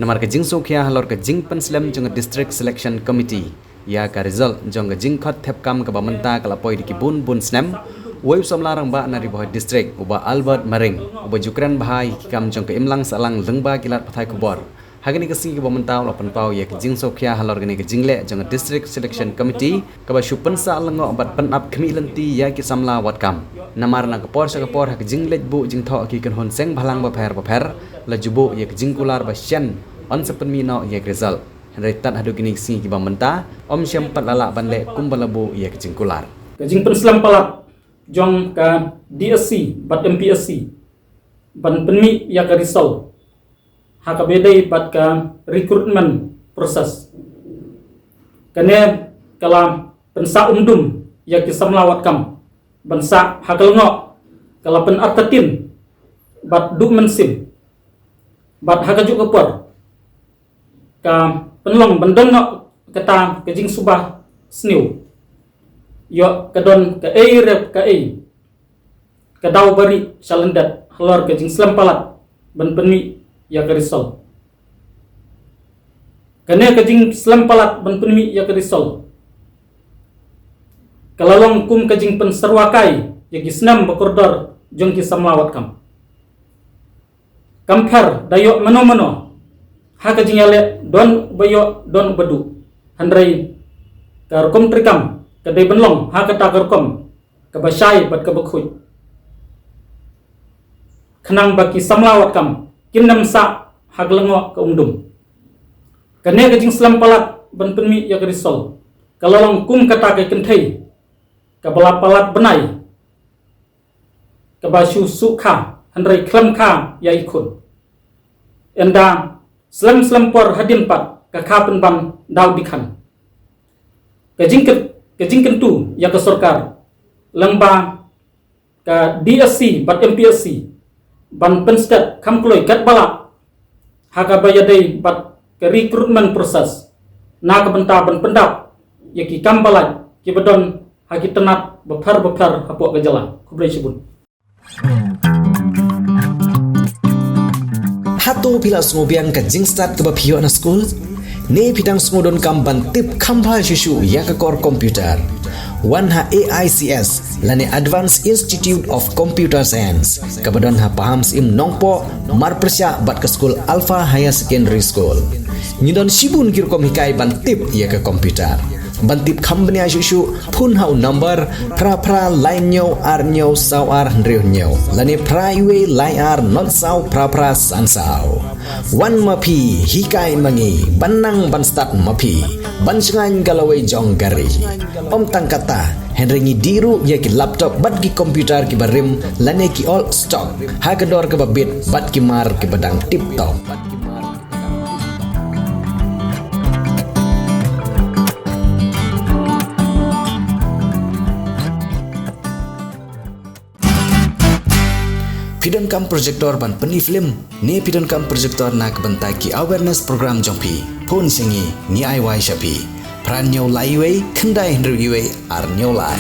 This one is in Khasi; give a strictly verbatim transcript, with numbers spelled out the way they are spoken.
Namar ka jingsngewkhia halor ka jingpynslem jong ka District Selection Committee ïa ka result jong ka jingkhot thep kam kaba mynta ka la poi da ki bun bun snem, uwei u samla rangbah na Ri Bhoi District, u Bah Albert Maring, uba ju kren bha ïa ki kam jong ka imlang sahlang lyngba ki lad pathai khubor, ha kane ka sngi kaba mynta u la pynpaw ïa ka jingsngewkhia halor kane ka jingleh jong ka District Selection Committee kaba shu pynsah lyngngoh bad pynap khmih lynti ïa ki samla wad kam. Namar na ka por sha ka por ha ka jingleit buh jingthoh ki kynhun seng bhalang bapher bapher, la ju buh ïa ka jingkular ba shen yn sa pynmih noh ïa ka result. Hynrei tad haduh kine ki sngi kiba mynta, ym shym pat la lah ban leh kumba la buh ïa ka jingkular. Ka jingpynslem palat jong ka D S C bad M P S C ban pynmih ïa ka result ha kaba ïadei bad ka recruitment process. Kane ka la pynsah umdum ïa ki samla wad kam ban sah ha ka lyngngoh, ka la pynartatien bad duh mynsiem, bad ha kajuh ka por ka pynlong ban don noh kata ka jingsuba sniew. Ïoh ka don kaei rep kaei ka daw ba ri sha lyndet halor ka jingslem palat ban pynmih ïa ka result. Kane ka jingslem palat ban pynmih ïa ka result ka la long kum ka jingpynsyrwa kai ïa ki snem ba kordor jong ki samla wad kam. Kam pher da ïoh mano mano ha ka jingïaleh, don ba ïoh don ba duh. Hynrei ka rukom treikam ka dei ban long ha kata ka rukom kaba shai bad kaba khuid, khnang ba ki samla wad kam kin ym sah ha ka lyngngoh ka umdum. Kane ka jingslem palat ban pynmih ïa ka result ka la long kum kata ka kynthei kaba la palat bnai, kaba shu suk kha hynrei khlem kha ïa i khun. Ynda slem slem por hadien pat ka kha pynban daw dikhan. Ka jingkyn-, ka jingkyntu ïa ka sorkar lyngba ka D S C bad M P S C ban pynstet kham kloi katba lah ha kaba ïadei bad ka recruitment process, na ka bynta ban pyndap ïa ki kam ba lait kiba don ha ki tnat bapher bapher hapoh ka jylla. Khublei shibun. Hato phi la sngewbiang ka jingstad kaba phi ïoh na skul? Ne phi dang sngewdonkam ban tip kham bha shuh shuh ïa ka kor computer? Wan ha A I C S lane Advanced Institute of Computer Science, kaba don ha Pahamsyiem Nongpoh, marpyrshah bad ka skul Alpha Higher Secondary School. Ngi don shibun ki rukom hikai ban tip ïa ka computer. Ban tip kham bniah shuh shuh, phone ha u number phra phra lai hynñiew ar hynñiew saw ar hynriew hynñiew lane phra wei lai ar not saw phra phra san saw. Wan ma phi, hikai ma ngi, ban nang ban stad ma phi, ban shngaiñ ka lawei jong ka ri. Ym tang kata, hynrei ngi dih ruh ïa ki laptop bad ki computer kiba rim lane ki old stock ha ka dor kaba bit bad ki mar kiba dang tip top. Phi donkam projector ban pyni film ne phi donkam projector na ka bynta ki awareness program jong phi? Phone sha ngi, ngi ai wai sha phi. Phra hynñiew lai wei khyndai hynriew wei ar hynñiew lai.